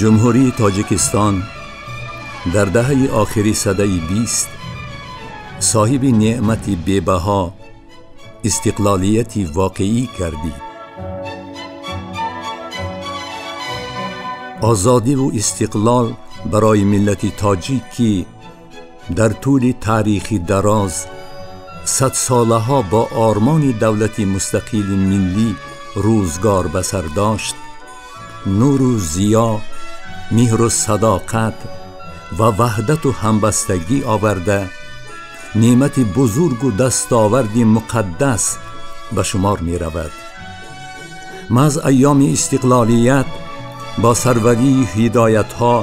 Ҷумҳурии Тоҷикистон дар даҳаи охири садаи 20 соҳиби неъмати бебаҳо истиқлолияти воқеӣ гардид. Озодиву истиқлол барои миллати тоҷик, ки дар тӯли таърихи дароз садсолаҳо бо ормони давлати мустақили миллӣ рӯзгор ба сар дошт, нуру зиё, меҳру садоқат ва ваҳдату ҳамбастагӣ оварда, неъмати бузургу дастоварди муқаддас ба шумор меравад. Маҳз айёми истиқлолият бо сарварии ҳидоятҳо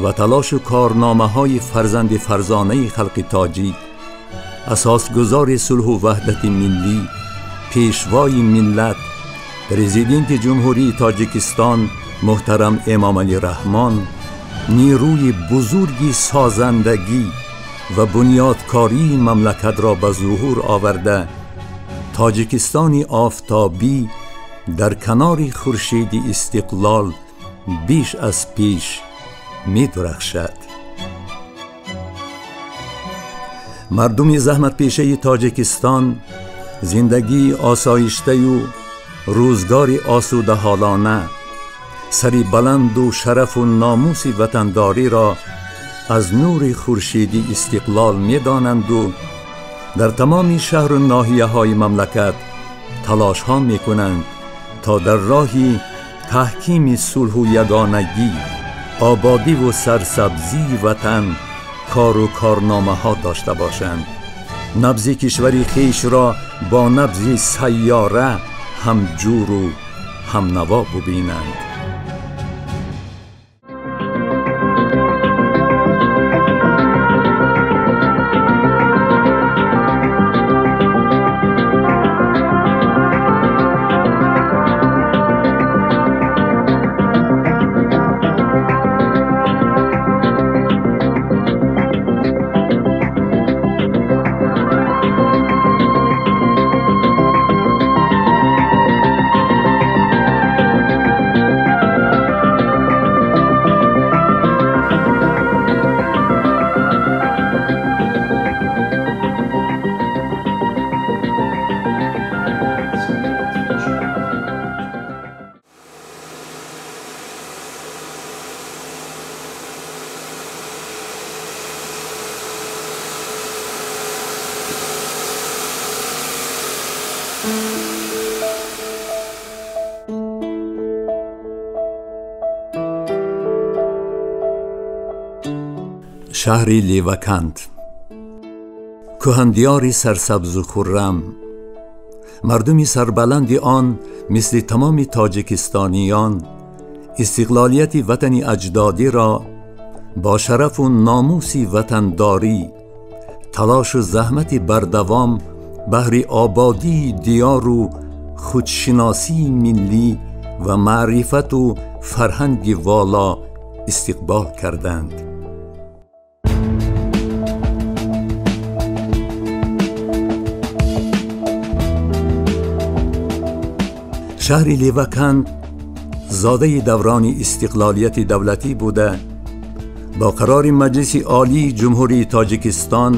ва талошу корномаҳои фарзанди фарзонаи халқи тоҷик, асосгузори сулҳу ваҳдати миллӣ, пешвои миллат, президенти Ҷумҳурии Тоҷикистон муҳтарам Эмомалӣ Раҳмон нерӯи бузурги созандагӣ ва бунёдкории мамлакатро ба зуҳур оварда, Тоҷикистони офтобӣ дар канори хуршеди истиқлол беш аз пеш медурахшад. Мардуми заҳматпешаи Тоҷикистон зиндагии осоиштаю рӯзгори осудаҳолона, сари баланду шарафу номуси ватандориро аз нури хуршеди истиқлол медонанду дар тамоми шаҳру ноҳияҳои мамлакат талошҳо мекунанд то дар роҳи таҳкими сулҳу ягонагӣ, ободиву сарсабзии ватан кору корномаҳо дошта бошанд. Набзи кишвари хешро бо набзи сайёра ҳамҷуру ҳамнаво бубинанд. Шаҳри Левакант, кӯҳандиёри сарсабзу хуррам, мардуми сарбаланди он мисли тамоми тоҷикистониён истиқлолияти ватани аҷдодиро бо шарафу номуси ватандорӣ, талошу заҳмати бардавом баҳри ободии диёру худшиносии миллӣ ва маърифату фарҳанги воло истиқбол карданд. Шаҳри Левакант зодаи даврони истиқлолияти давлатӣ буда, бо қарори Маҷлиси Олии Ҷумҳурии Тоҷикистон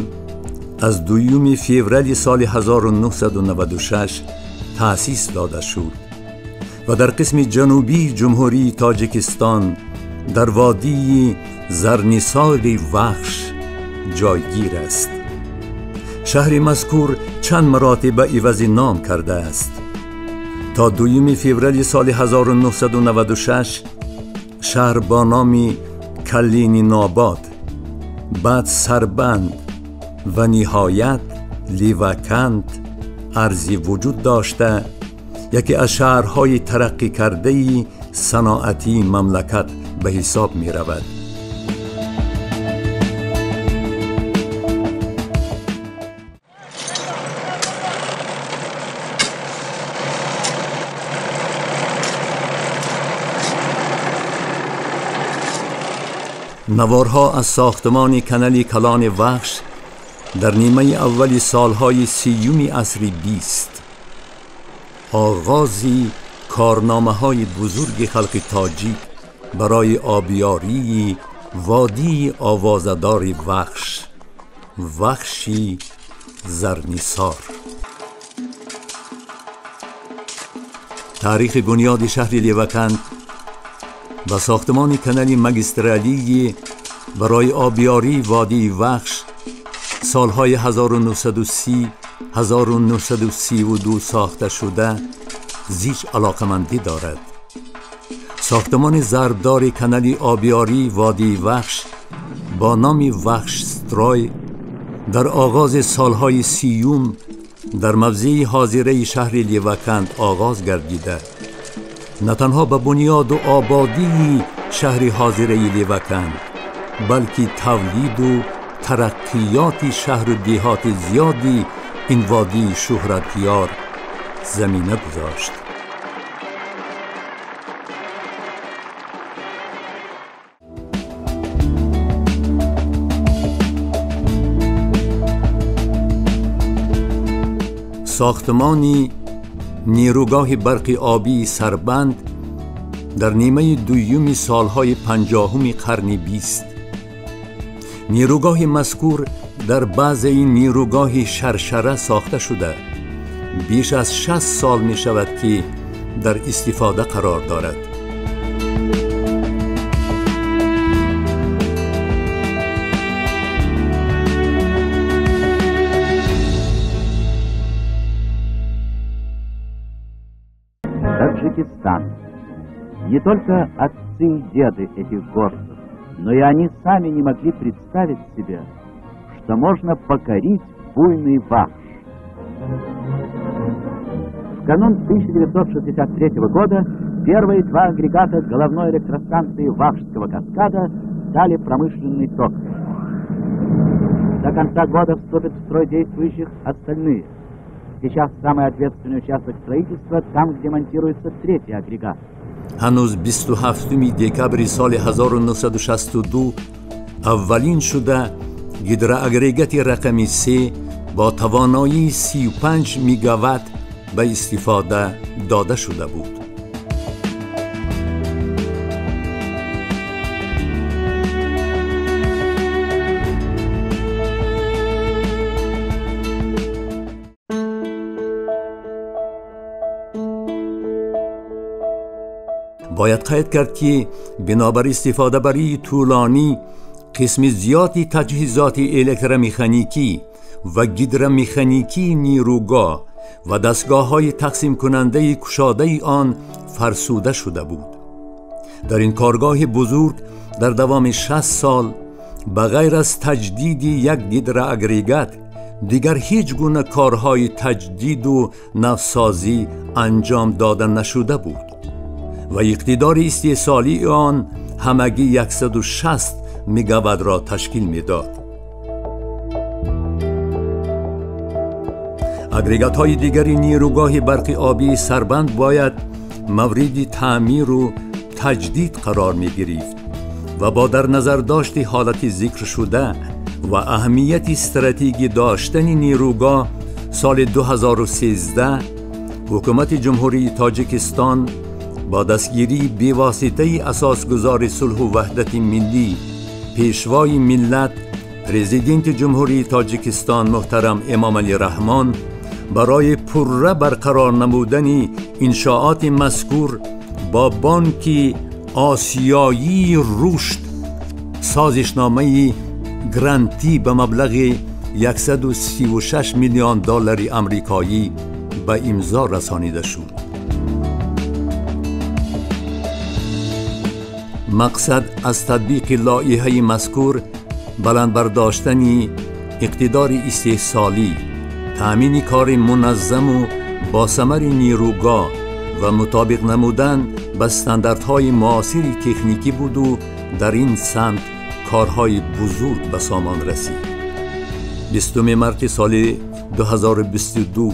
аз 2 феврали соли 1996 таъсис дода шуд ва дар қисми ҷанубии Ҷумҳурии Тоҷикистон дар водии Зарнисори Вахш ҷойгир аст. Шаҳри мазкур чанд маротиба ивази ном кардааст. То 2 феврали соли 1996 шаҳр бо номи Калининобод, баъд Сарбанд ва ниҳоят Левакант арзи вуҷуд дошта, яке аз шаҳрҳои тараққӣ кардаи саноатии мамлакат ба ҳисоб меравад. Наворҳо аз сохтмони канали калони Вахш дар нимаи аввали солҳои 30-юми асри 20 оғози корномаҳои бузурги халқи тоҷик برای آبیاری وادی آوازدار وخش، وخشی زرنیسار. تاریخ بنیاد شهر لیوکند و ساختمان کانال مگسترالی برای آبیاری وادی وخش سالهای 1930 1932 ساخته شده زیچ علاقمندی دارد. ساختمان ضربدار کانال آبیاری وادی وخش با نام وخش سترای در آغاز سالهای 30 در موضع حاضره شهر لیوکند آغاز گردیده، نه تنها به بنیاد و آبادی شهر حاضره لیوکند، بلکه تولید و ترقیات شهر و دیهات زیادی این وادی شهرتیار زمینه گذاشت. ساختمانی نیروگاه برق آبی سربند در نیمه دوم سالهای 50 قرن 20. نیروگاه مذکور در بعض این نیروگاه شرشره ساخته شده، بیش از 60 سال می شود که در استفاده قرار دارد. Таджикистан. Не только отцы и деды этих горцев, но и они сами не могли представить себе, что можно покорить буйный Вахш. В канун 1963 года первые два агрегата головной электростанции Вахшского каскада дали промышленный ток. До конца года вступят в строй действующих остальные. Сейчас самый ответственный участок строительства там, где монтируется третий агрегат. هنوز 27 دکابر سال 1962 اولین شده گیدراگرگات رقم 3 با توانایی 35 مگاوات به استفاده داده شده بود. باید قید کرد که بنابر استفاده بری طولانی قسم زیادی تجهیزات الکترومکانیکی و گیدرومکانیکی نیروگاه و دستگاه های تقسیم کننده کشاده آن فرسوده شده بود. در این کارگاه بزرگ در دوام 60 سال بغیر از تجدید یک گیدراگرگات دیگر هیچ گونه کارهای تجدید و نوسازی انجام داده نشده بود و اقتدار استحصالی آن همگی 160 مگاوات را تشکیل میداد. اگرگات های دیگر نیروگاه برق آبی سربند باید مورد تعمیر و تجدید قرار می گرفت و با در نظر داشت حالت ذکر شده و اهمیت استراتژیک داشتن نیروگاه، سال 2013 حکومت جمهوری تاجیکستان با دستگیری بیواسطه اساسگذار صلح و وحدت ملی، پیشوای ملت، پرزیدنت جمهوری تاجیکستان محترم امام علی رحمان، برای پرره برقرار نمودن انشاءات مذکور با بانک آسیایی رشد سازشنامه گرانتی به مبلغ 136 میلیون دلار آمریکایی به امضا رسانیده شد. مقصد از تطبیق لایحه مذکور بلند برداشتن اقتدار استحصالی، تأمین کار منظم و با ثمر نیروگاه و مطابق نمودن به استانداردهای معاصر تکنیکی بود و در این سمت کارهای بزرگ به سامان رسید. 20 مارس سال 2022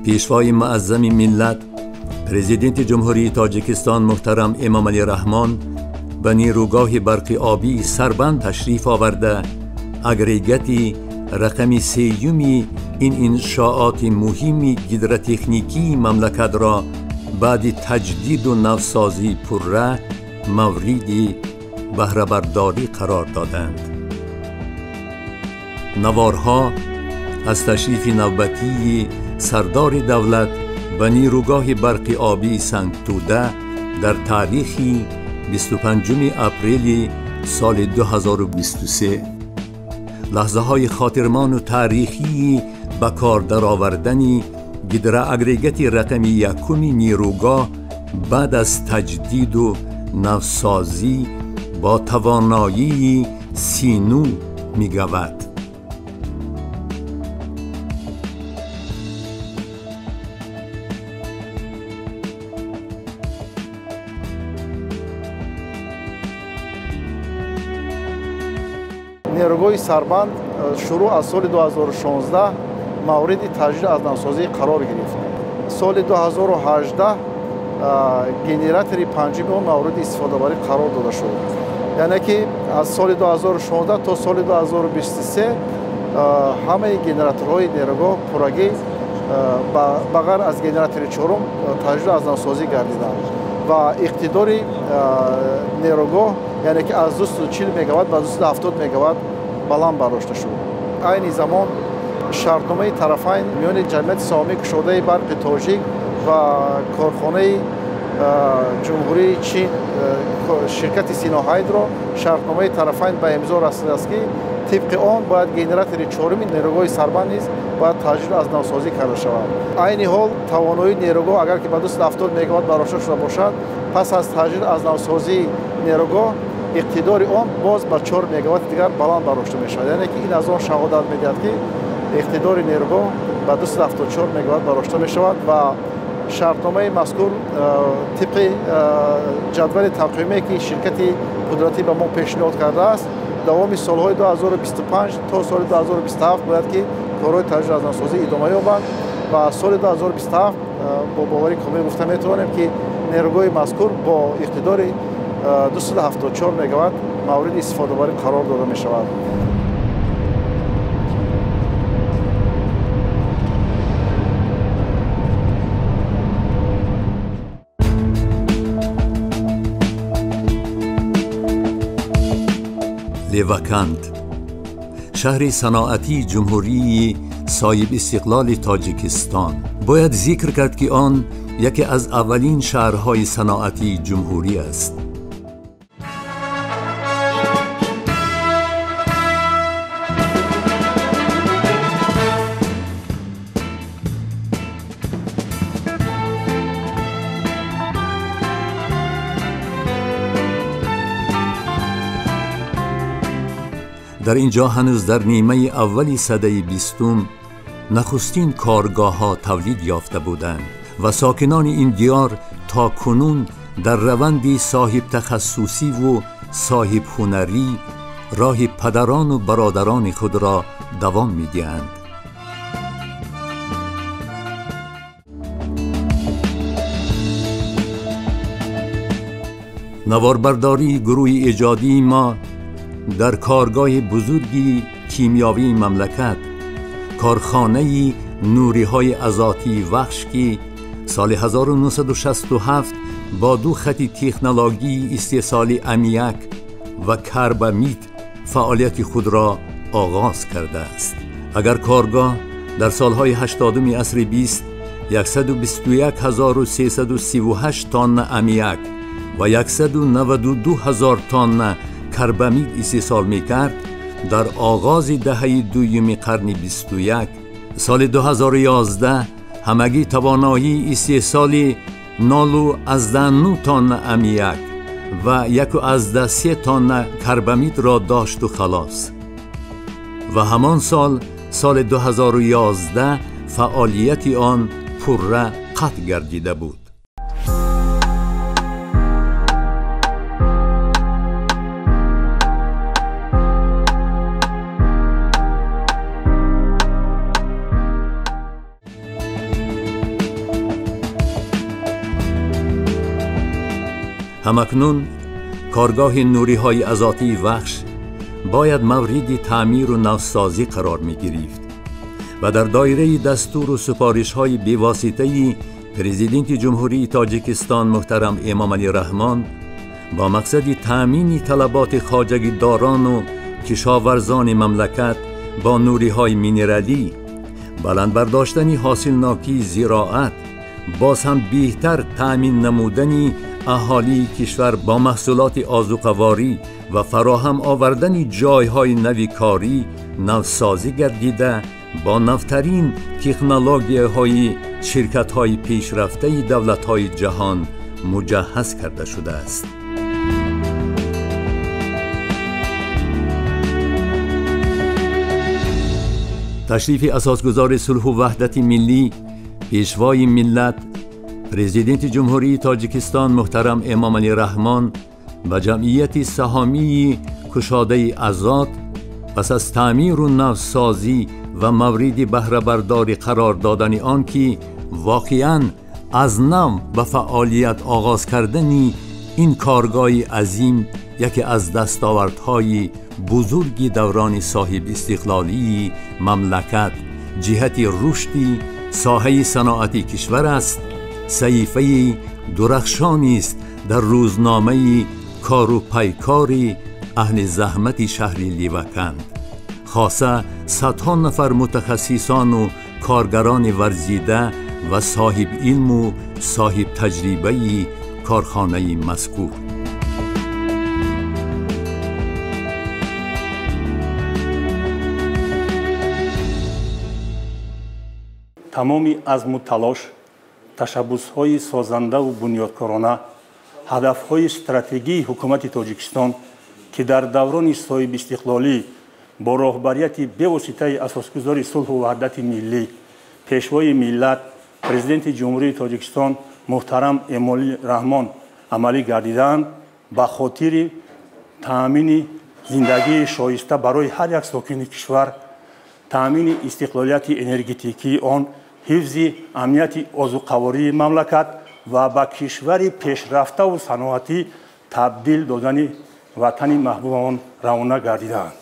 پیشوای معظم ملت، پرزیدنت جمهوری تاجیکستان محترم امام علی رحمان به نیروگاه برق آبی سربند تشریف آورده، اگرگاتی رقم سیومی این انشاءات مهم گیدروتکنیکی مملکت را بعد تجدید و نوسازی پرره мавриди баҳрабардорӣ қарор доданд. Наворҳо аз ташрифи навбатии сардори давлат ба нерӯгоҳи барқи обии Сангтӯда дар таърихи 25 апрели соли 2023, лаҳзаҳои хотирмону таърихии ба кор даровардани гидроагрегати рақами якуми нерӯгоҳ баъд аз таҷдиду навсозӣ бо тавоноии 39 мегаватт. Нерӯгоҳи Сарбанд шурӯъ аз соли 2016 мавриди таҷдид аз навсозӣ қарор гирифт. Соли 2018 генератори панҷуми он мавриди истифодабарӣ қарор дода шуд. Яъне ки аз соли 2016 то соли 2023 ҳамаи генераторҳои нерӯгоҳ пуррагӣ ба ғайр аз генератори чорум таҷдид аз навсозӣ гардиданд ва иқтидори нерӯгоҳ, яъне ки аз 240 мегаватт ба 270 мегаватт баланд бардошта шуд. Айни замон шартномаи тарафайн миёни ҷамъияти саҳомии кушодаи барқи тоҷик ва корхонаи Ҷумҳурии Чин, ширкати Синоҳайдро, шартномаи тарафайн ба имзо расидааст, ки тибқи он бояд генератори чоруми нерӯгоҳи Сарбанд низ бояд таҷдид аз навсозӣ карда шавад. Айни ҳол тавоноии нерӯгоҳ агар ки ба 270 мегаватт бардошта шуда бошад, пас аз таҷдид аз навсозии нерӯгоҳ иқтидори он боз ба 4 мегаватти дигар баланд бардошта мешавад. Яъне ки ин аз он шаҳодат медиҳад, ки иқтидори нерӯгоҳ ба 274 мегаватт бардошта мешавад ва шартномаи мазкур тибқи ҷадвали тақвиме, ки ширкати қудратӣ ба мо пешниҳод кардааст, давоми солҳои 2025 то соли 2027 бояд ки корҳои таҷдид аз навсозӣ идома ёбанд ва соли 2027 бо боварии комил гуфта метавонем, ки нерӯгоҳи мазкур бо иқтидори 274 мегаватт мавриди истифодабарӣ қарор дода мешавад. Левакант, шаҳри саноатии ҷумҳурии соҳиби истиқлоли Тоҷикистон. Бояд зикр кард, ки он яке аз аввалин шаҳрҳои саноатии ҷумҳурӣ аст. Дар ин ҷо ҳанӯз дар нимаи аввали садаи бистум нахустин коргоҳҳо тавлид ёфта буданд ва сокинони ин диёр то кунун дар раванди соҳибтахассусиву соҳибҳунарӣ роҳи падарону бародарони худро давом медиҳанд. Наворбардории гурӯҳи эҷодии мо дар коргоҳи бузурги кимиёвии мамлакат, корхонаи нуриҳои азотии Вахш, ки соли 1967 бо ду хати технологии истеҳсоли аммиак ва карбамид фаъолияти худро оғоз кардааст. Агар коргоҳ дар солҳои 80-уми асри 20 121 338 тонна аммиак ва 192 ҳазор тонна карбамид истеҳсол мекард, дар оғози даҳаи дуюми қарни 21, соли 2011, ҳамагӣ тавоноии истеҳсоли 0,9 тонна аммиак ва 1,3 тонна карбамидро дошту халос. Ва ҳамон сол, соли 2011, фаъолияти он пурра қатъ гардида буд. Ҳамакнун коргоҳи нуриҳои азотии Вахш бояд мавриди таъмиру навсозӣ қарор мегирифт ва дар доираи дастуру супоришҳои бевоситаи президенти Ҷумҳурии Тоҷикистон муҳтарам Эмомалӣ Раҳмон با مقصد تأمین طلبات خواجگیداران و کشاورزان مملکت با نوری‌های مینرالی، بلند برداشتن حاصلناکی زراعت، باز هم بهتر تأمین نمودن اهالی کشور با محصولات آذوقه‌واری و فراهم آوردن جایهای نوی کاری نوسازی گردیده با نوترین تکنولوژی‌های شرکت‌های پیشرفته دولت‌های جهان مجهز کرده شده است. تشریف اساسگذار صلح و وحدت ملی، پیشوای ملت، پرزیدنت جمهوری تاجیکستان محترم امام علی رحمان و جمعیت سهامی کشاده آزاد پس از تعمیر و نوسازی و مورد بهره برداری قرار دادن آن که واقعاً از نو به فعالیت آغاز کردن این کارگاه عظیم یکی از دستاوردهای بزرگ دوران صاحب استقلالی مملکت جهت رشد ساحه صنعتی کشور است، صحیفه درخشانی است در روزنامه کار و پیکار اهل زحمت شهر لیوکند، خاصه صدها نفر متخصصان و کارگران ورزیده و صاحب علم و صاحب تجربه کارخانه مذکور. тамоми азму талош, ташаббусҳои созандаву бунёдкорона, ҳадафҳои стратегии ҳукумати Тоҷикистон, ки дар даврони соҳибистиқлолӣ бо роҳбарияти бевоситаи асосгузори сулҳу ваҳдати миллӣ, пешвои миллат, президенти Ҷумҳурии Тоҷикистон муҳтарам Эмомалӣ Раҳмон амалӣ гардидаанд, ба хотири таъмини зиндагии шоиста барои ҳар як сокини кишвар, таъмини истиқлолияти энергетикии он, ҳифзи амнияти озуқавории мамлакат ва ба кишвари пешрафтаву саноатӣ табдил додани ватани маҳбубамон равона гардидаанд.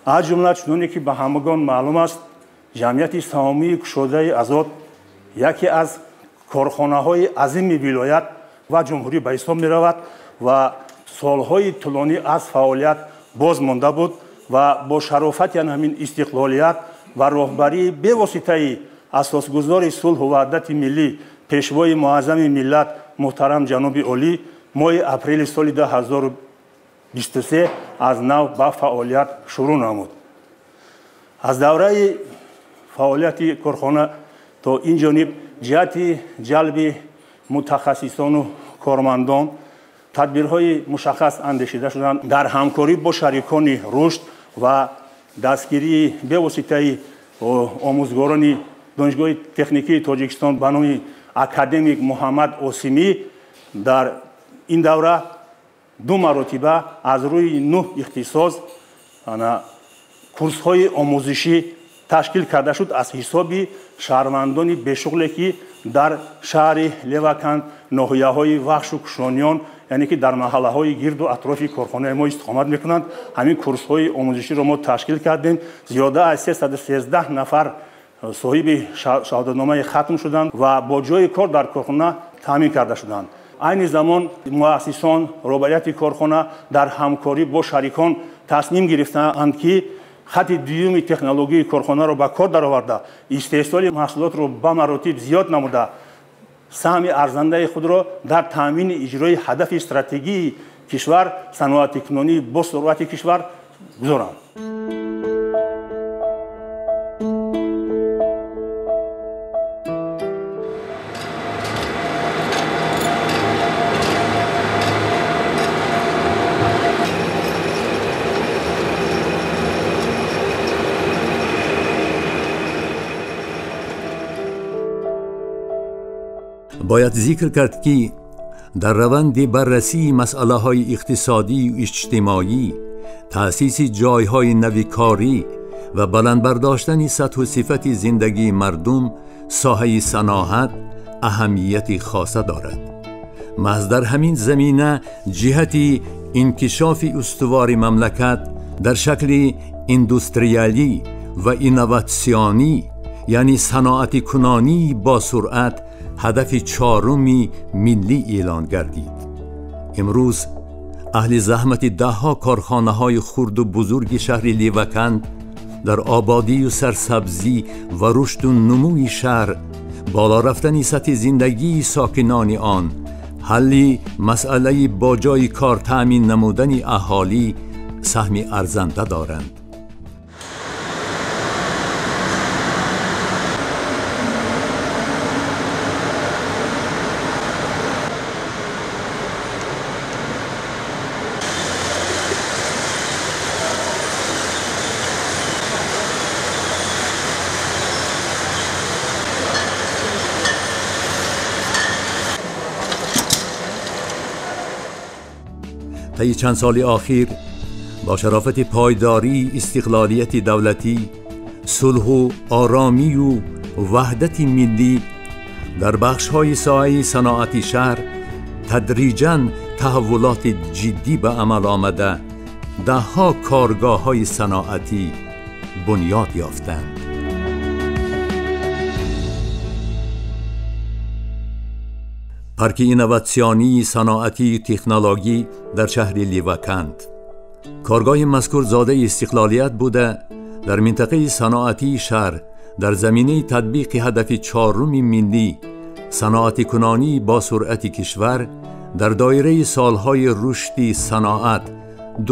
Аз ҷумла чуноне ки ба ҳамагон маълум аст, ҷамъияти саҳомии кушодаи Азот яке аз корхонаҳои азими вилоят ва ҷумҳурӣ ба ҳисоб меравад ва солҳои тӯлонӣ аз фаъолият боз монда буд ва бо шарофати ҳамин истиқлолият ва роҳбарии бевоситаи асосгузори сулҳу ваҳдати миллӣ, пешвои муаззами миллат муҳтарам ҷаноби олӣ моҳи апрели соли 2023 аз нав ба фаъолият шурӯъ намуд. Аз давраи фаъолияти корхона то ин ҷониб ҷиҳати ҷалби мутахассисону кормандон тадбирҳои мушаххас андешида шуданд. Дар ҳамкорӣ бо шарикони рушд ва дастгирии бевоситаи омӯзгорони Донишгоҳи техникии Тоҷикистон ба номи академик Муҳаммад Осимӣ дар ин давра ду маротиба аз рӯи 9 ихтисос курсҳои омӯзишӣ ташкил карда шуд аз ҳисоби шаҳрвандони бешуғле ки дар шаҳри Леваканд, ноҳияҳои Вахшу Кушониён, яъне ки дар маҳаллаҳои гирду атрофи корхонаи мо истиқомат мекунанд. Ҳамин курсҳои омӯзиширо мо ташкил кардем. Зиёда аз 313 нафар соҳиби шаҳодатномаи хатм шуданд ва бо ҷои кор дар корхона таъмин карда шуданд. Айни замон муассисон, роҳбарияти корхона дар ҳамкорӣ бо шарикон тасмим гирифтаанд, ки хати дуюми технологияи корхонаро ба кор дароварда, истеҳсоли маҳсулотро ба маротиб зиёд намуда, саҳми арзандаи худро дар таъмини иҷрои ҳадафи стратегии кишвар, саноатикунонии босуръати кишвар гузоранд. باید ذکر کرد که در روند بررسی مسئله های اقتصادی و اجتماعی، تأسیس جایهای نوی کاری و بلند برداشتن سطح و صفت زندگی مردم، ساحه صناعت اهمیت خاصه دارد. محض در همین زمینه جهت انکشاف استوار مملکت در شکل اندوستریالی و اینواتسیونی، یعنی صنعت کنانی با سرعت، هدف چهارمی ملی اعلان گردید. امروز Аҳли заҳмати даҳҳо корхонаҳои хурду бузурги шаҳри Леваканд дар ободию сарсабзӣ ва рушду нумӯи шаҳр, боло рафтани сатҳи зиндагии сокинони он, ҳалли масъалаи бо ҷойи кор таъмин намудани аҳолӣ саҳми арзанда доранд. طی چند سال اخیر با شرافت پایداری استقلالیت دولتی، صلح و آرامی و وحدت ملی در بخش‌های ساحه صنعتی شهر تدریجاً تحولات جدی به عمل آمده، دهها کارگاه‌های صنعتی بنیاد یافتند. پارک اینواتسیونی صنعتی تکنولوژی در شهر لیوکند. کارگاه مذکور زاده استقلالیت بوده، در منطقه صنعتی شهر در زمینه تطبیق هدف چهارم ملی صنعت کنانی با سرعت کشور در دایره سالهای رشد صنعت 2022-2026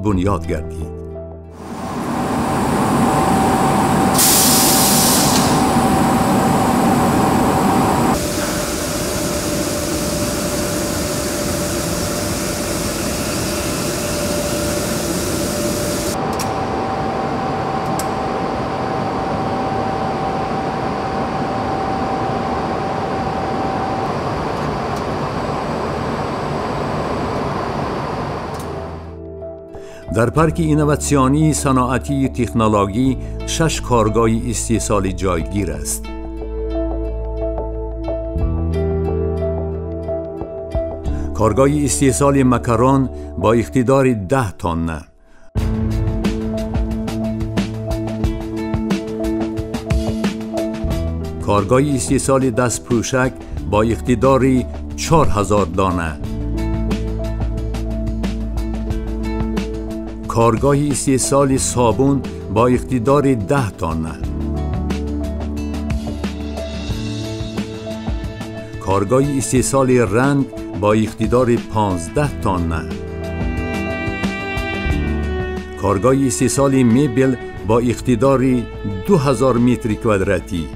بنیاد گردید. در پارک اینواتسیونی صنعتی تکنولوژی 6 کارگاه استحصالی جایگیر است. کارگاه استحصال مکرون با اقتدار 10 تن، کارگاه استحصال دستپوشک با اقتدار 4000 دانه، کارگاه استحصال صابون با اقتدار 10 تن، کارگاه استحصال رنگ با اقتدار 15 تن، کارگاه استحصال میبل با اقتدار 2000 متر کوادراتی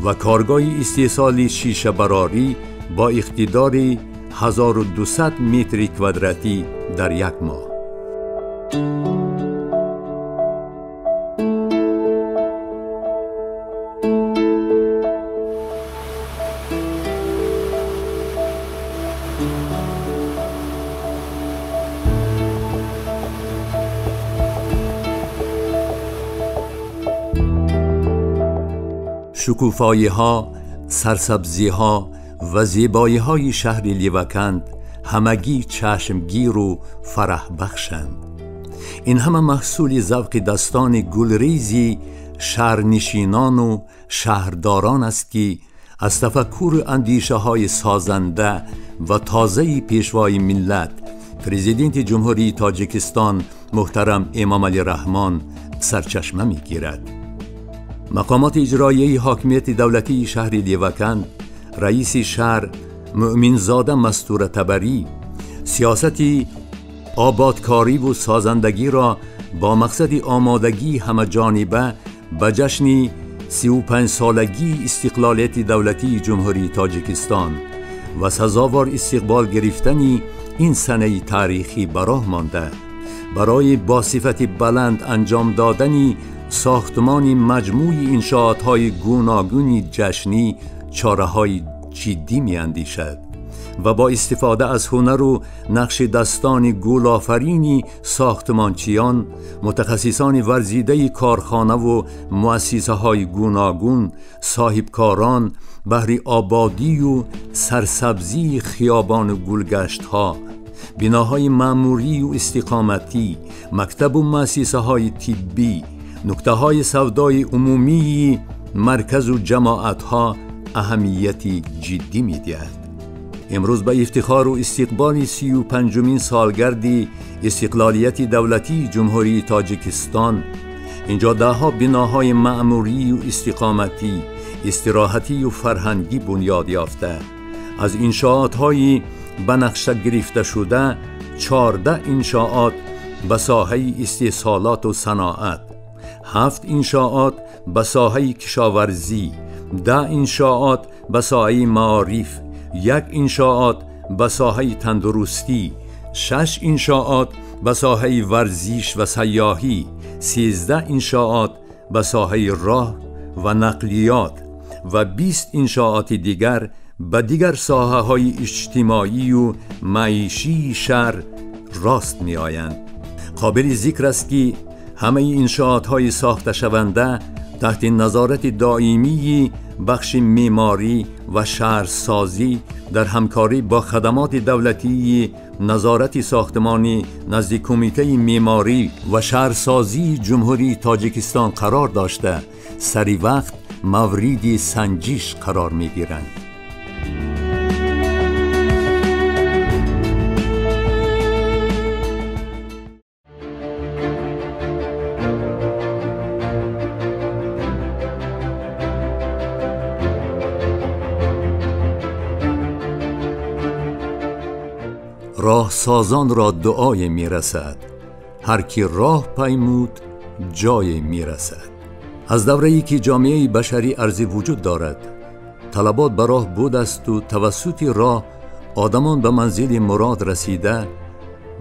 و کارگاه استحصال شیشه براری با اقتدار 1200 متر کوادراتی در یک ماه. شکوفایی ها، سرسبزی ها و زیبایی های شهر لیوکند همگی چشمگیر و فرح بخشند. این همه محصول ذوق دستان گلریزی شهرنشینان و شهرداران است که از تفکر اندیشه های سازنده و تازه پیشوای ملت، پرزیدنت جمهوری تاجیکستان محترم امام علی رحمان سرچشمه میگیرد. مقامات اجرایی حاکمیت دولتی شهر لیوکند، رئیس شهر مؤمنزاده مستور تبری، سیاست آبادکاری و سازندگی را با مقصد آمادگی همه جانبه به جشن 35 سالگی استقلالیت دولتی جمهوری تاجیکستان و سزاوار استقبال گرفتن این سنه تاریخی براه مانده، برای با صفت بلند انجام دادن ساختمان مجموع انشاءات‌های گوناگون جشنی چاره‌های جدی می‌اندیشد و با استفاده از هنر و نقش دستان گل‌آفرینی ساختمانچیان، متخصصان ورزیده کارخانه و مؤسسه‌های گوناگون، صاحبکاران بهر آبادی و سرسبزی خیابان و گلگشت‌ها، بناهای مأموری و استقامتی، مکتب و مؤسسه‌های طبی، نکته‌های سودای عمومی مرکز و جماعت‌ها اهمیت جدی می‌دهد. امروز به افتخار و استقبال 35مین سالگرد استقلالیت دولتی جمهوری تاجیکستان اینجا دهها بناهای معموری و استقامتی، استراحتی و فرهنگی بنیاد یافته. از انشاءات‌های به نقشه گرفته شده 14 انشاءات به ساحه استحصالات و صناعت، 7 انشاءات به ساحه کشاورزی، 10 انشاءات به ساحه معارف، 1 انشاءات به ساحه تندرستی، 6 انشاءات به ساحه ورزش و سیاحی، 13 انشاءات به ساحه راه و نقلیات و 20 انشاءات دیگر به دیگر ساحه های اجتماعی و معیشی شهر راست می آیند. قابل ذکر است که همه انشاءات های ساخته شونده تحت نظارت دائمی بخش معماری و شهرسازی در همکاری با خدمات دولتی نظارت ساختمانی نزد کمیته معماری و شهرسازی جمهوری تاجیکستان قرار داشته، سری وقت مورد سنجش قرار می‌گیرند. راه سازان را دعای میرسد، هر کی راه پیمود جای میرسد. از دوره‌ای که جامعه بشری ارزی وجود دارد، طلبات به راه بود است و توسط راه آدمان به منزل مراد رسیده،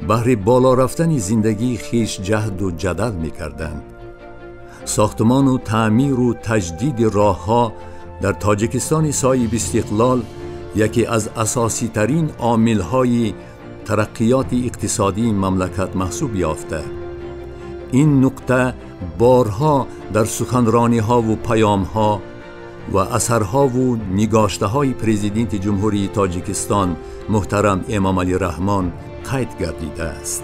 بهر بالا رفتن زندگی خیش جهد و جدل میکردند. ساختمان و تعمیر و تجدید راهها در تاجیکستان صاحب استقلال یکی از اساسی ترین عامل‌های ترقیات اقتصادی مملکت محسوب یافته. این نقطه بارها در سخنرانی ها و پیام ها و اثرها و نگاشته های پرزیدنت جمهوری تاجیکستان محترم امام علی رحمان قید گردیده است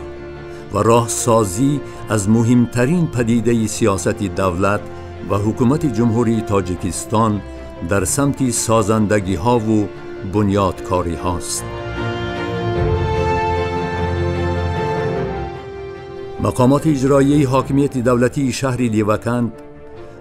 و راه سازی از مهمترین پدیده سیاست دولت و حکومت جمهوری تاجیکستان در سمت سازندگی ها و بنیادکاری هاست. مقامات اجرایی حاکمیت دولتی شهر لیوکند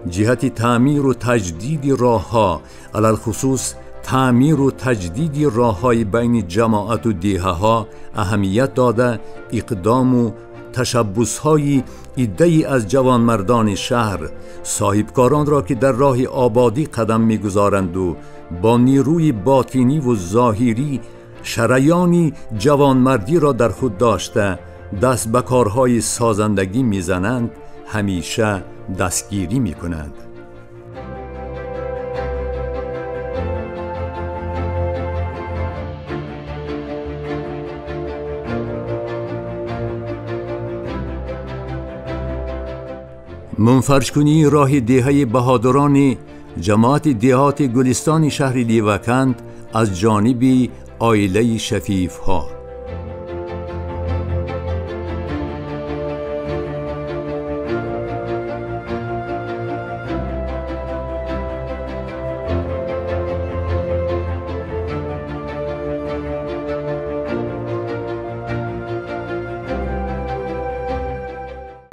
جهت تعمیر و تجدید راهها، علی‌الخصوص تعمیر و تجدید راههای بین جماعت و دیه‌ها اهمیت داده، اقدام و تشبث‌های عده‌ای از جوانمردان شهر، صاحبکاران را که در راه آبادی قدم می‌گذارند و با نیروی باطنی و ظاهری شریان جوانمردی را در خود داشته دست به کارهای سازندگی میزنند، همیشه دستگیری میکنند. منفرش کنی راه دیهه بهادران جماعت دیهات گلستان شهر لیوکند از جانب عائله شفیف ها.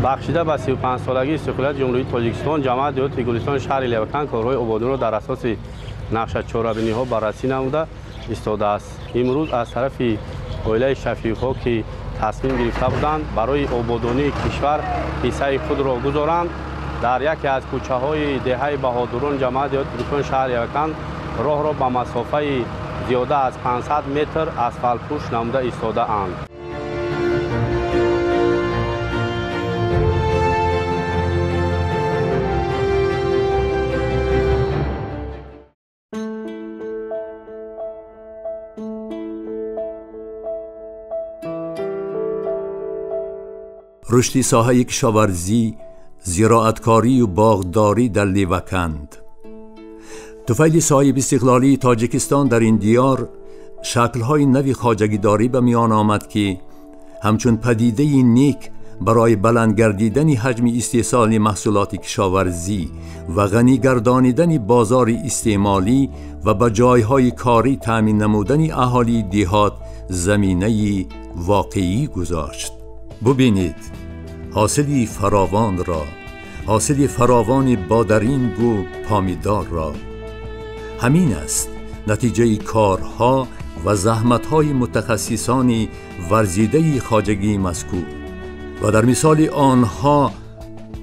بخشیده به 35 سالگی استقلال جمهوری تاجیکستان، جماعت دیهات گلستان شهر لیوکند کارهای آبادانی را در اساس نقشه چاره‌بینی‌ها بررسی نموده ایستاده است. امروز از طرف عائله شفیق‌ها که تصمیم گرفته بودند برای آبادانی کشور حصه خود را گذارند، در یکی از کوچه‌های دهه بهادران جماعت دیهات گلستان شهر لیوکند راه را به مسافه زیاده از 500 متر اسفالت پوش نموده ایستاده اند. رشد ساحه کشاورزی، زراعتکاری و باغداری در لیوکند. طفیل صاحب استقلالی تاجیکستان در این دیار شکل‌های نوی خواجگیداری به میان آمد که همچون پدیده نیک برای بلند گردیدن حجم استحصال محصولات کشاورزی و غنی گردانیدن بازار استعمالی و به جایهای کاری تامین نمودن اهالی دیهات زمینه واقعی گذاشت. ببینید حاصلی فراوان را، حاصل فراوان بادرنگ و پامیدار را. همین است نتیجه کارها و زحمت‌های متخصصان ورزیده خواجگی مذکور و در مثال آنها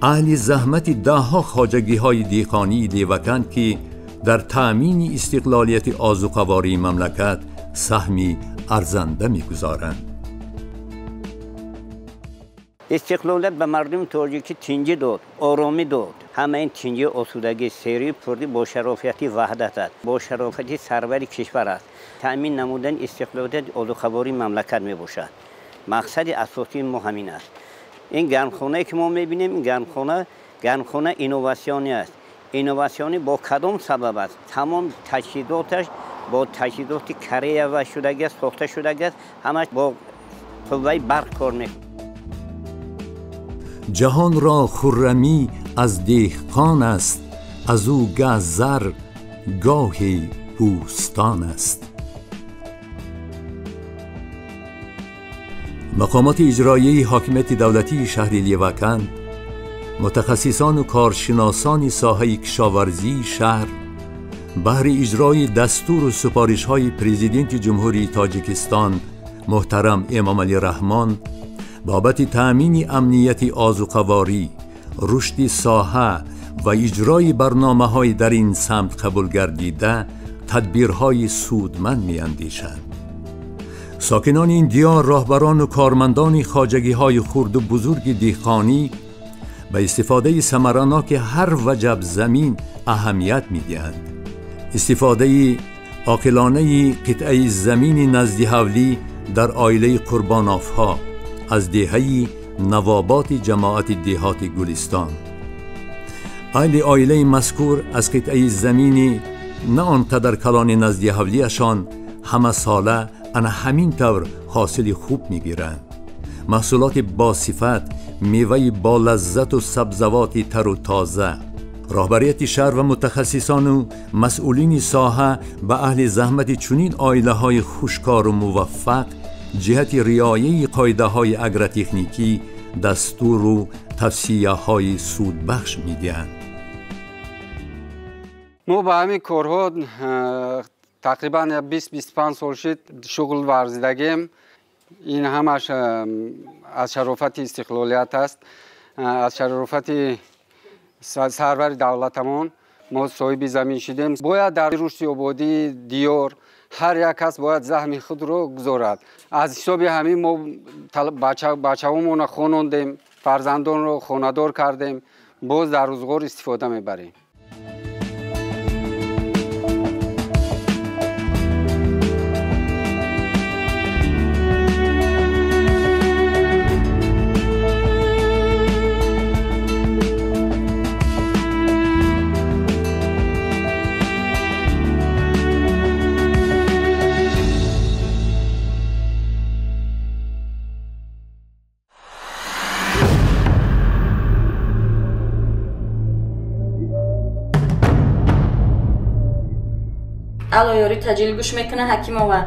اهل زحمت دهها خواجگی‌های دیقانی لیوکند که در تأمین استقلالیت آذوقه‌واری مملکت سهمی ارزنده می‌گذارند. استقلالیت به مردم تاجیکی تنجی داد، آرامی داد. همه این تنجی، آسودگی، سری پردی با شرافت وحدت است، با شرافت سرور کشور است. تأمین نمودن استقلالیت آذوقه‌واری مملکت می باشد. مقصد اساسی ما همین است. این گرمخانه که ما می‌بینیم، این گرمخانه اینوواسیونی است. اینوواسیونی با کدام سبب است؟ تمام تجهیزاتش با تجهیزات کره و شدگی است، ساخته شدگی است، همش با قوه برق کار می‌کند. جهان را خرمی از دهقان است، از او گه زر گاهی بوستان است. مقامات اجرایی حاکمیت دولتی شهر لیوکند، متخصصان و کارشناسان ساحه کشاورزی شهر بهر اجرای دستور و سفارش‌های پرزیدنت جمهوری تاجیکستان محترم امامعلی رحمان بابت تأمین امنیت آذوقه‌واری، رشد ساحه و اجرای برنامه‌های در این سمت قبول گردیده تدبیرهای سودمند می‌اندیشند. ساکنان این دیار، راهبران و کارمندان خواجگی‌های خرد و بزرگ دهقانی به استفاده ثمرناک هر وجب زمین اهمیت می‌دهند. استفاده عاقلانه قطعه زمین نزد حولی در عائله قربانافها از دهه نوابات جماعت دهات گلستان. اهل عائله مذکور از قطعه زمین نه آنقدر کلان نزد حولیشان همه ساله انا همین طور حاصل خوب میگیرند. محصولات با صفت، میوه با لذت و سبزوات تر و تازه. راهبریت شهر و متخصصان و مسئولین ساحه به اهل زحمت چنین عائله های خوشکار و موفق جهت رعایت قاعده های اگراتکنیکی دستور و توصیه های سودبخش میدهند. ما به همین کارها تقریبا 20-25 سال شد شغل ورزیدگیم. این همش از شرافت استقلالیت است، از شرافت سرور دولتمون ما صاحب زمین شدیم. باید در رشد آبادی دیار هر یک کس باید زحم خود رو گذارد. از حساب همین ما بچه‌هامون رو خوانوندیم، فرزندان رو خانه‌دار کردیم، باز در روزگار استفاده میبریم. Алло, ёри таҷил гӯш мекуна Ҳакимова.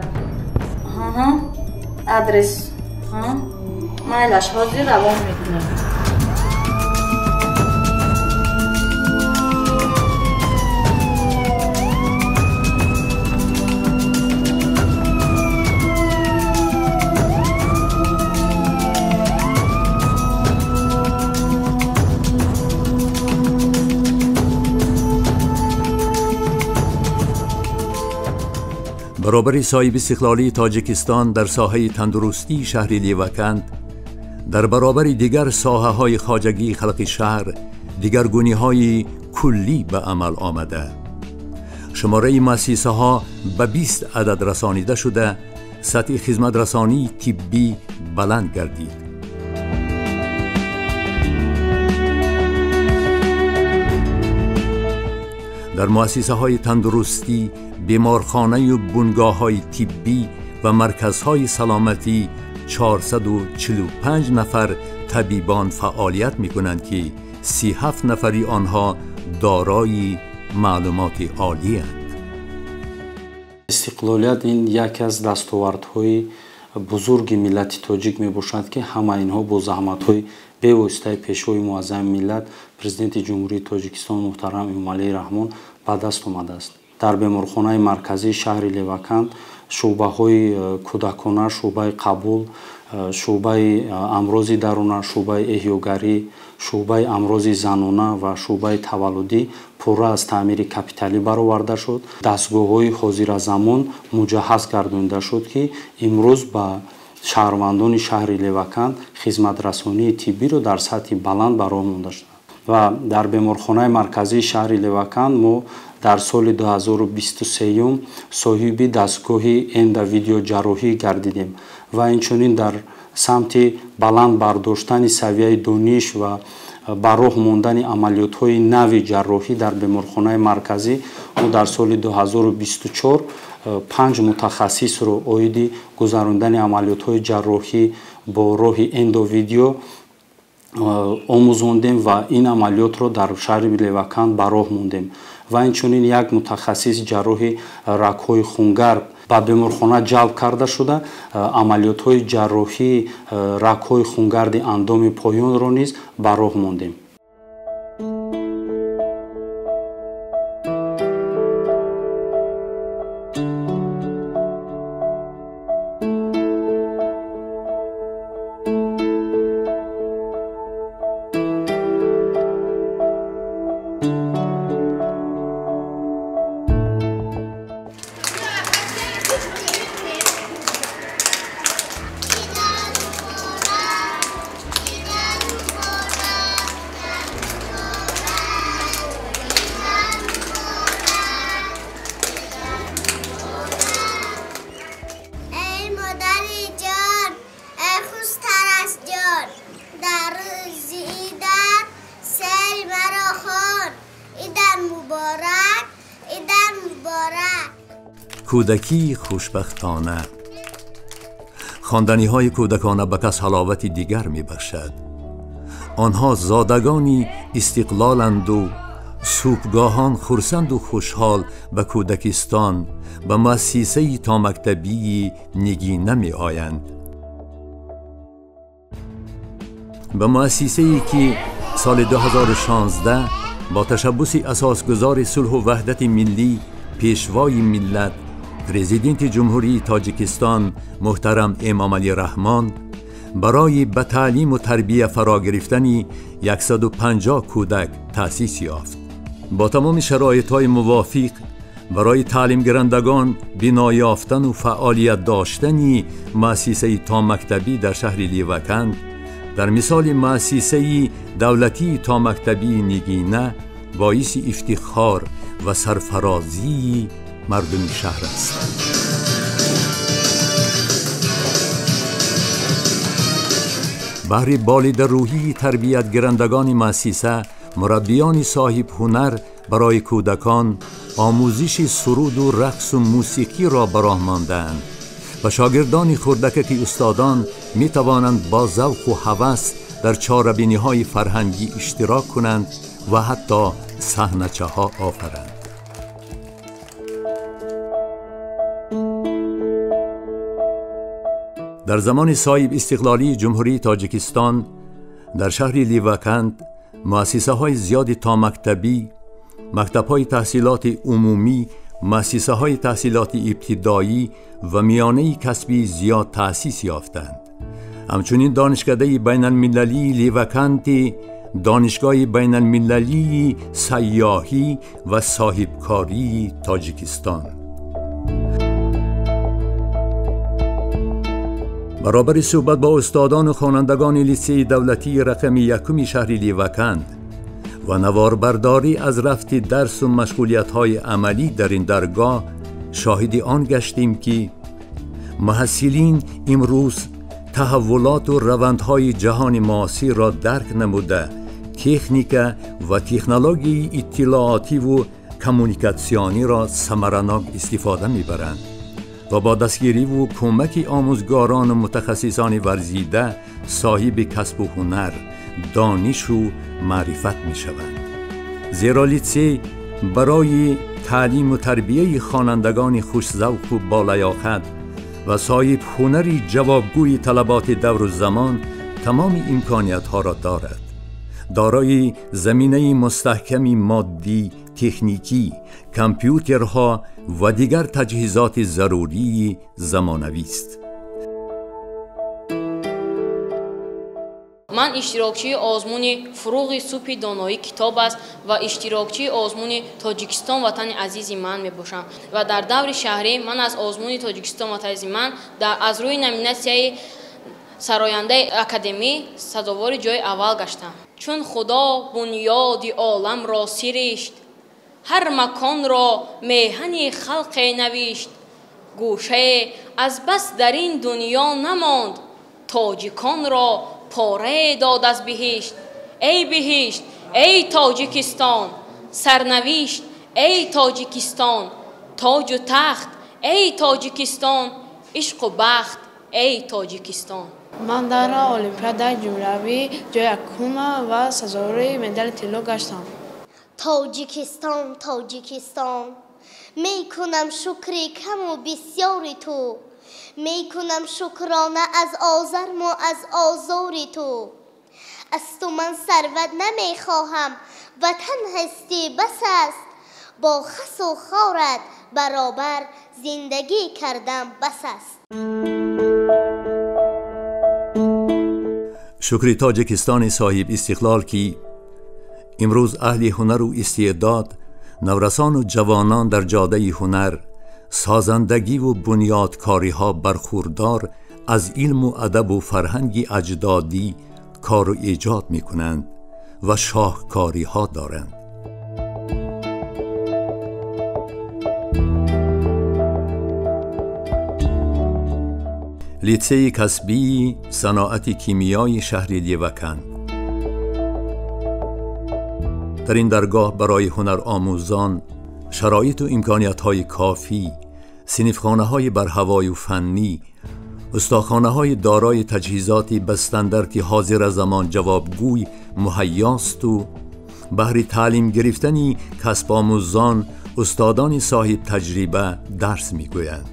Адрес. Майлаш, ҳозир равон мекунем. برابر صاحب استقلالی تاجیکستان در ساحه تندرستی شهر لیوکند، در برابر دیگر ساحه های خواجگی خلق شهر دیگرگونی های کلی به عمل آمده. شماره مؤسسه ها به 20 عدد رسانیده شده، سطح خدمت رسانی طبی بلند گردید. در مؤسسه های تندرستی، بیمارخانه و بنگاه های طبی و مرکزهای سلامتی 445 نفر табибон фаъолият мекунанд, ки 37 нафари онҳо дорои маълумоти олиянд. Истиқлолият ин яке аз дастовардҳои бузурги миллати тоҷик мебошад, ки ҳама инҳо бо заҳматҳои бевоситаи пешвои муаззами миллат, Президенти Ҷумҳурии Тоҷикистон муҳтарам Эмомалӣ Раҳмон ба даст омадааст. Дар беморхонаи марказии шаҳри Леваканд шӯъбаҳои кӯдакона, шӯъбаи қабул, шӯъбаи амрози даруна, шӯъбаи эҳёгарӣ, шӯъбаи амрози занона ва шӯъбаи таваллудӣ пурра аз таъмири капиталӣ бароварда шуд. Дастгоҳҳои ҳозиразамон муҷаҳҳаз гардонида шуд, ки имрӯз ба шаҳрвандони шаҳри Леваканд хизматрасонии тиббиро дар сатҳи баланд ба роҳ монда шуд. Ва дар беморхонаи марказии шаҳри Леваканд мо дар соли 2023 соҳиби дастгоҳи эндовидеоҷарроҳӣ гардидем ва инчунин дар самти баланд бардоштани савияи дониш ва ба роҳ мондани амалиётҳои нави ҷарроҳӣ дар беморхонаи марказӣ мо дар соли 2024 5 мутахассисро оиди гузарондани амалиётҳои ҷарроҳӣ бо роҳи эндовидео омӯзондем ва ин амалиётро дар шаҳри Леваканд ба роҳ мондем. Ва инчунин як мутахассис ҷарроҳи рагҳои хунгарб ба беморхона ҷалб карда шуда, амалиётҳои ҷарроҳии рагҳои хунгарди андоми поёнро низ ба роҳ мондем. Кӯдакии хушбахтона. Хондани ҳои кӯдакона ба кас ҳаловати дигар мебахшад. Онҳо зодагони истиқлоланду субҳгоҳон хурсанду хушҳол ба кӯдакистон, ба муассисаи томактабии Нигина меоянд. Ба муассисае ки соли 2016 бо ташаббуси асосгузори сулҳу ваҳдати миллӣ, пешвои миллат, Президенти Ҷумҳурии Тоҷикистон муҳтарам Эмомалӣ Раҳмон барои ба таълиму тарбия фаро гирифтани 150 кӯдак таъсис ёфт. Бо тамоми шароитҳои мувофиқ барои таълимгирандагон бино ёфтану фаъолият доштани муассисаи томактабӣ дар шаҳри Леваканд дар мисоли муассисаи давлатии томактабии Нигина боиси ифтихор ва сарфарозии мардуми шаҳр аст. Баҳри болидарӯҳии тарбиятгирандагони муассиса, мураббиёни соҳибҳунар барои кӯдакон омӯзиши суруду рақсу мусиқиро ба роҳ мондаанд ва шогирдони хурдакаки устодон метавонанд бо завқу ҳавас дар чорабиниҳои фарҳангӣ иштирок кунанд ва ҳатто саҳначаҳо офаранд. Дар замони соҳиб истиқлолии Ҷумҳурии Тоҷикистон дар шаҳри Леваканд муассисаҳои зиёди томактабӣ, мактабҳои таҳсилоти умумӣ, муассисаҳои таҳсилоти ибтидоӣ ва миёнаи касбии зиёд таъсис ёфтанд. Ҳамчунин донишкадаи байналмилалии Леваканди, донишгоҳи байналмилалии сайёҳӣ ва соҳибкории Тоҷикистон. Баробари суҳбат бо устодону хонандагони литсейи давлатии рақами якуми шаҳри Леваканд ва наворбардорӣ аз рафти дарсу машғулиятҳои амалӣ дар ин даргоҳ шоҳиди он гаштем, ки муҳассилин имрӯз таҳаввулоту равандҳои ҷаҳони муосирро дарк намуда, техника ва технологияи иттилоотиву коммуникатсиониро самаранок истифода мебаранд. و با دستگیری و کمک آموزگاران و متخصصان ورزیده صاحب کسب و هنر، دانش و معرفت می شوند. زیرا لیتسه برای تعلیم و تربیه خوانندگان خوش‌ذوق و بالیاقت و صاحب هنری جوابگوی طلبات دور و زمان تمام امکانیت ها را دارد. دارای زمینه مستحکم مادی، تکنیکی، کامپیوترها و دیگر تجهیزات ضروری زمانوی است. من иштирокчии озмуни фурӯғи субҳи доноӣ китоб аст ва иштирокчии озмуни Тоҷикистон ватани азизи ман мебошам ва дар даври шаҳрӣ ман аз озмуни Тоҷикистон ватани азизи ман аз рӯи номинатсияи сарояндаи академӣ сазовори ҷои аввал гаштам. Чун Худо бунёди оламро сиришт, ҳар маконро меҳани халқе навишт, гӯшае аз бас дар ин дунё намонд, тоҷиконро порае дод аз биҳишт. Эй биҳишт, эй Тоҷикистон, сарнавишт, эй Тоҷикистон, тоҷу тахт, эй Тоҷикистон, ишқу бахт, эй Тоҷикистон. Ман дар Олимпиадаи ҷумҳуриявӣ ҷои якум ва сазовори медали тилло гаштам. Тоҷикистон, Тоҷикистон, мекунам шукри каму бисёри ту, мекунам шукрона аз озарму аз озори ту. Аз ту ман сарват намехоҳам, ватан ҳастӣ бас аст, бо хасу хорат баробар зиндагӣ кардам бас аст. شکر تاجیکستان صاحب استقلال که امروز اهل هنر و استعداد، نورسان و جوانان در جاده هنر، سازندگی و بنیادکاری ها برخوردار از علم و ادب و فرهنگ اجدادی کار و ایجاد می کنند و شاهکاری ها دارند. لیتسه کسبی صنعت کیمیای شهر لیوکند. در این درگاه برای هنر آموزان شرایط و امکانیت های کافی، صنفخانه های برهوای و فنی، استاخانه های دارای تجهیزاتی به استاندارد حاضر زمان جوابگوی مهیاست و بهر تعلیم گرفتن کسب آموزان استادان صاحب تجربه درس میگویند.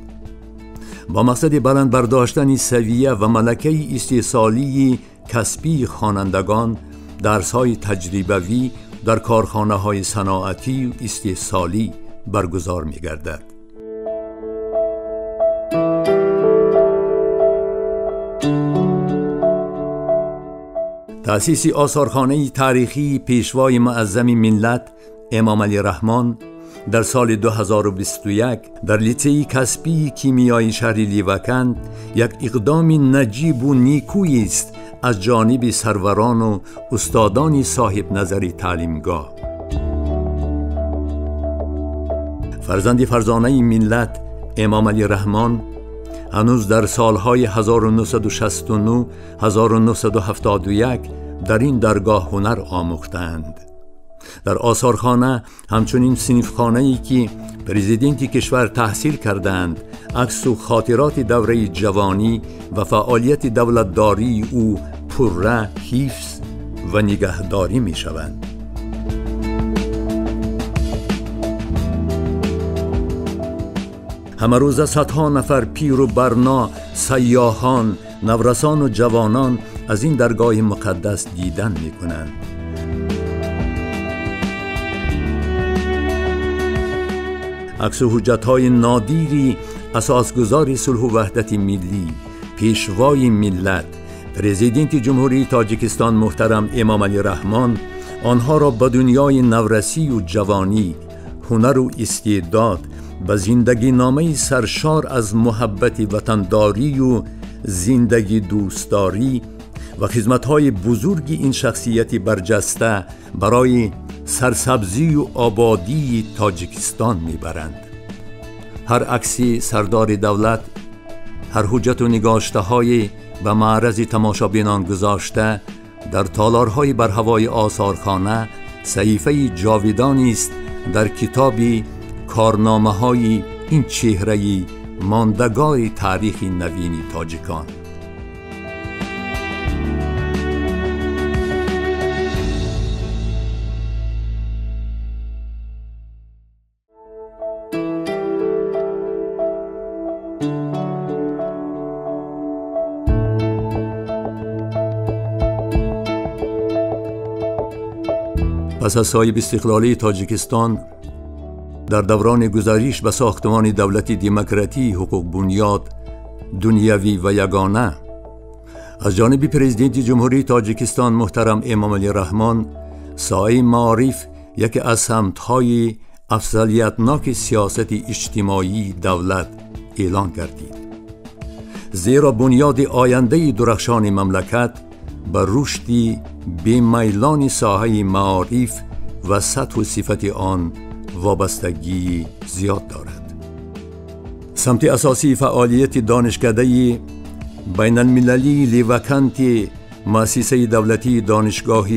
با مقصد بلند برداشتن سویه و ملکه استحصالی کسبی خوانندگان، درس‌های تجربوی در کارخانه‌های صنعتی و استحصالی برگزار می‌گردد. تأسیس آثارخانه تاریخی پیشوای معظم ملت امام علی رحمان در سال 2021 در لیتسه کسبی کیمیای شهر لیوکند یک اقدام نجیب و نیکویی است از جانب سروران و استادان صاحب نظر تعلیمگاه. فرزند فرزانه ملت امام علی رحمان هنوز در سالهای 1969 1971 در این درگاه هنر آموختند. در آثارخانه همچنین صنفخانه‌ای که پرزیدنت کشور تحصیل کردند، عکس و خاطرات دوره جوانی و فعالیت دولتداری او پرره حفظ و نگهداری می شوند. همه روزه صدها نفر پیر و برنا، سیاحان، نورسان و جوانان از این درگاه مقدس دیدن می کنند. عکس و حجت‌های نادیری اساسگزار صلح و وحدت ملی، پیشوای ملت، پرزیدنت جمهوری تاجیکستان محترم امام علی رحمان آنها را به دنیای نورسی و جوانی، هنر و استعداد، به زندگی نامه سرشار از محبت وطنداری و زندگی دوستداری و خدمت‌های بزرگ این شخصیت برجسته برای سرسبزی و آبادی تاجیکستان میبرند. هر عکسی سردار دولت، هر حجت و نگاشته های به معرض تماشابینان گذاشته در تالارهای برهوای آثارخانه صحیفه جاویدانی است در کتاب کارنامه های این چهره мондагори таърихи навини тоҷикон. پس از صاحب استقلالی تاجیکستان در دوران گذارش به ساختمان دولت دموکراتی حقوق بنیاد دنیوی و یگانه از جانب پرزیدنت جمهوری تاجیکستان محترم امامعلی رحمان، سایه معارف یکی از سمت‌های افضلیتناک سیاست اجتماعی دولت اعلان گردید، زیرا بنیاد آینده درخشان مملکت به رشد بیمیلان ساحه معارف و سطح و صفت آن وابستگی زیاد دارد. سمت اساسی فعالیت دانشکده بین المللی لیوکنت مؤسسه دولتی دانشگاه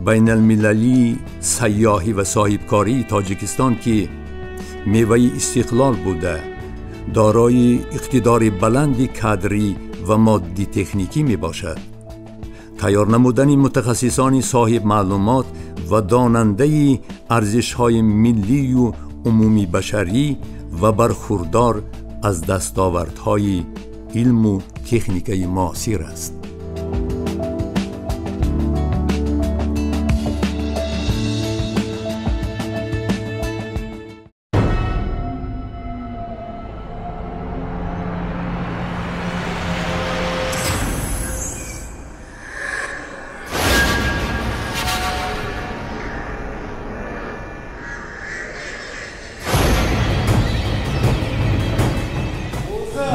بین المللی سیاحی و صاحبکاری تاجیکستان که میوه استقلال بوده، دارای اقتدار بلند کادری و مادی تکنیکی می باشد. تیار نمودن متخصصان صاحب معلومات و داننده ارزش‌های ملی و عمومی بشری و برخوردار از دستاوردهای علم و تکنیک معاصر است.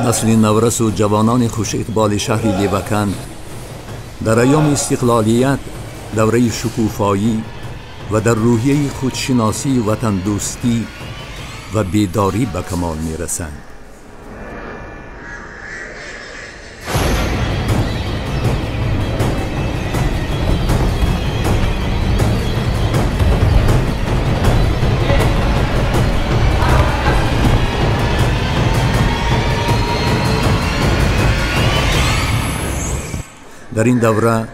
نسل نورس و جوانان خوش اقبال شهر لیوکند در ایام استقلالیت، دوره شکوفایی و در روحیه خودشناسی، وطن دوستی و بیداری به کمال میرسند. در این دوره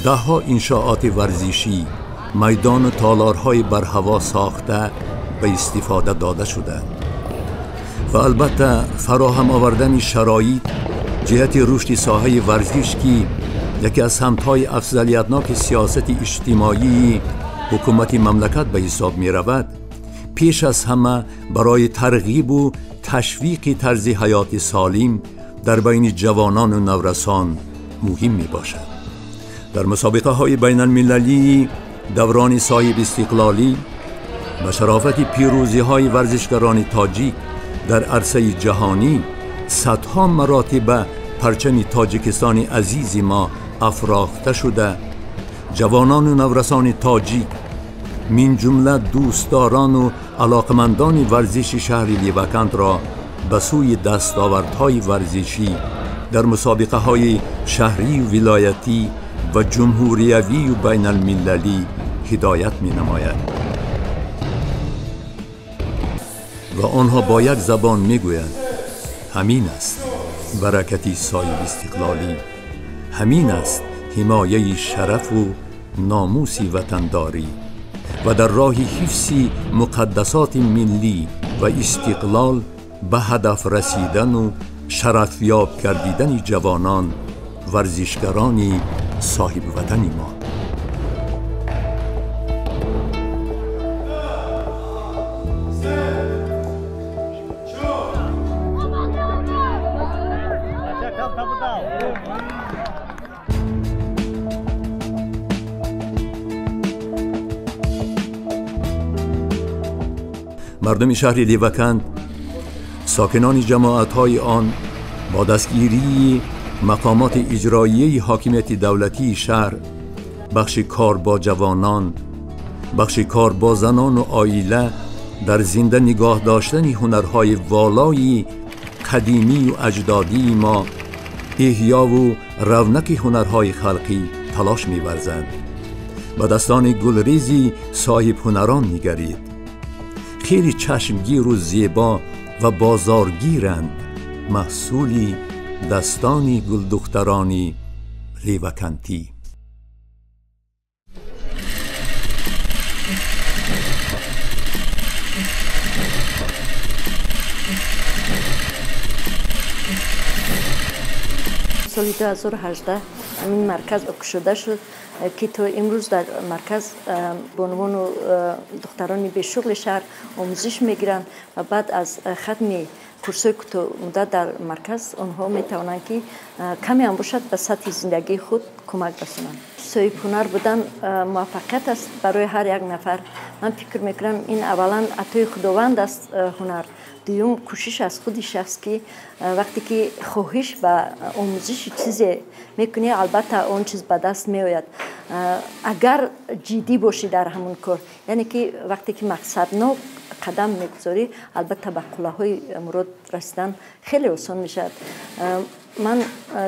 دهها انشاءات ورزشی، میدان و تالارهای برهوا ساخته به استفاده داده شدند و البته فراهم آوردن شرایط جهت رشد ساحه ورزش که یکی از سمت‌های افضلیتناک سیاست اجتماعی حکومت مملکت به حساب می رود، پیش از همه برای ترغیب و تشویق طرز حیات سالم در بین جوانان و نورسان مهم می باشد. در مسابقه های بین المللی دوران صاحب استقلالی به شرافت پیروزی های ورزشگران تاجیک در عرصه جهانی، صدها مراتب پرچم تاجیکستان عزیز ما افراخته شده. جوانان و نورسان تاجیک من جمله دوستداران و علاقمندان ورزش شهر لیوکند را به سوی دستاوردهای ورزشی در مسابقه های شهری و ولایتی و جمهوریوی و بین المللی هدایت می نماید و آنها با یک زبان می گویند همین است برکتی صاحب استقلالی، همین است حمایه شرف و ناموس وطنداری و در راه حفظ مقدسات ملی و استقلال به هدف رسیدن و شرفیاب گردیدن جوانان ورزشگران صاحب وطن ما. مردم شهر لیوکند، ساکنان جماعت‌های آن با دستگیری مقامات اجرایی حاکمیت دولتی شهر، بخش کار با جوانان، بخش کار با زنان و عائله در زنده نگاه داشتن هنرهای والای قدیمی و اجدادی ما، احیا و رونق هنرهای خلقی تلاش می‌ورزند. به دستان گلریزی صاحب هنران نگرید. خیلی چشمگیر و زیبا و بازارگیرند. маҳсули дастони гулдухтарони левакантӣ. Соли 2018 ҳамин марказ кушода шуд, ки то имрӯз дар марказ бонувону духтарони бешуғли шаҳр омӯзиш мегиранд ва баъд аз хатми курсҳои кӯтоҳмуддат дар марказ онҳо метавонанд, ки каме ҳам бошад, ба сатҳи зиндагии худ кӯмак расонанд. Соҳибҳунар будан муваффақият аст барои ҳар як нафар. Ман фикр мекунам, ин аввалан атои Худованд аст ҳунар, дуюм кӯшиш аз худи шахс, ки вақте ки хоҳиш ба омӯзиши чизе мекунӣ, албатта он чиз ба даст меояд, агар ҷиддӣ бошӣ дар ҳамон кор. Яъне ки вақте ки мақсаднок қадам мегузорӣ, албатта ба қуллаҳои мурод расидан хеле осон мешавад. Ман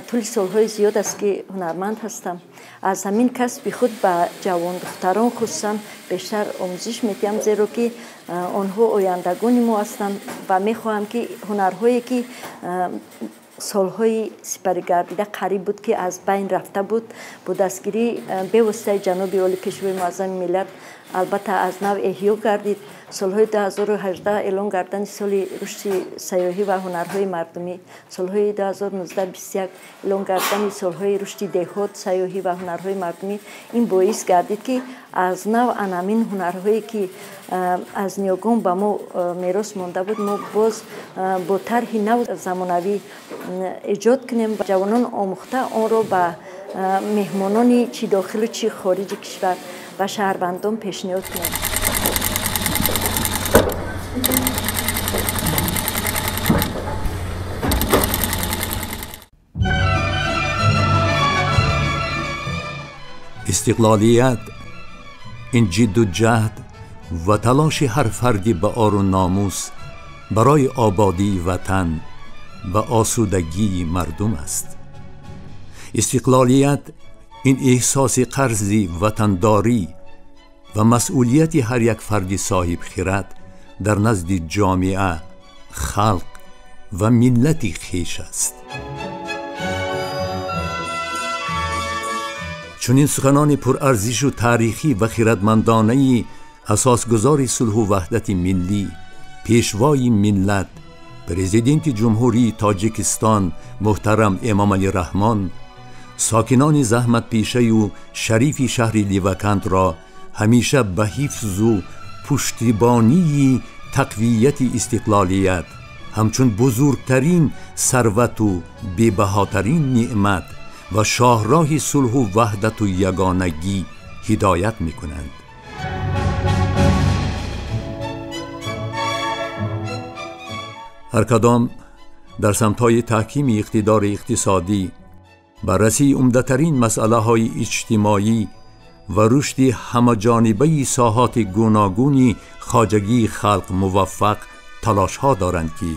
тӯли солҳои зиёд аст, ки ҳунарманд ҳастам. Аз ҳамин касби худ ба ҷавондухтарон хусусан бештар омӯзиш медиҳам, зеро ки онҳо ояндагони мо ҳастанд ва мехоҳам, ки ҳунарҳое ки солҳои сипаригардида қариб буд, ки аз байн рафта буд, бо дастгирии бевоситаи ҷаноби оли Пешвои муаззами миллат албатта аз нав эҳё гардид. Солҳои 2018 эълон гардани соли рушди сайёҳӣ ва ҳунарҳои мардумӣ, солҳои 2019-21 эълон гардани солҳои рушди деҳот, сайёҳӣ ва ҳунарҳои мардумӣ, ин боис гардид, ки аз нав анамин ҳунарҳое ки аз ниёгон ба мо мерос монда буд, мо боз бо тарҳи нав замонавӣ эҷод кунем. Ҷавонон омӯхта онро ба меҳмонони чӣ дохилу чӣ хориҷи кишвар, ба шаҳрвандон пешниҳод кунем. Истиқлолият ин ҷидду ҷаҳд ва талоши ҳар фарди ба ору номус барои ободии ватан ва осудагии мардум аст. Истиқлолият ин эҳсоси қарзи ватандорӣ ва масъулияти ҳар як фарди соҳибхират дар назди ҷомеа, халқ ва миллати хеш аст. Чунин суханони пурарзишу таърихӣ ва хиратмандонаи асосгузори сулҳу ваҳдати миллӣ, пешвои миллат, президенти Ҷумҳурии Тоҷикистон муҳтарам Эмомалӣ Раҳмон сокинони заҳматпешаю шарифи шаҳри Левакантро ҳамеша ба ҳифзу пуштибонии тақвияти истиқлолият ҳамчун бузургтарин сарвату бебаҳотарин неъмат ва шоҳроҳи сулҳу ваҳдату ягонагӣ ҳидоят мекунанд. Ҳар кадом дар самтҳои таҳкими иқтидори иқтисодӣ, баррасии умдатарин масъалаҳои иҷтимоӣ ва рушди ҳамаҷонибаи соҳоти гуногуни хоҷагии халқ муваффақ талошҳо доранд, ки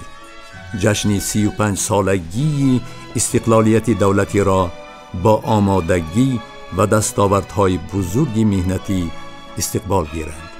ҷашни 35-солагии истиқлолияти давлатиро бо омодагӣ ва дастовардҳои бузурги меҳнатӣ истиқбол гиранд.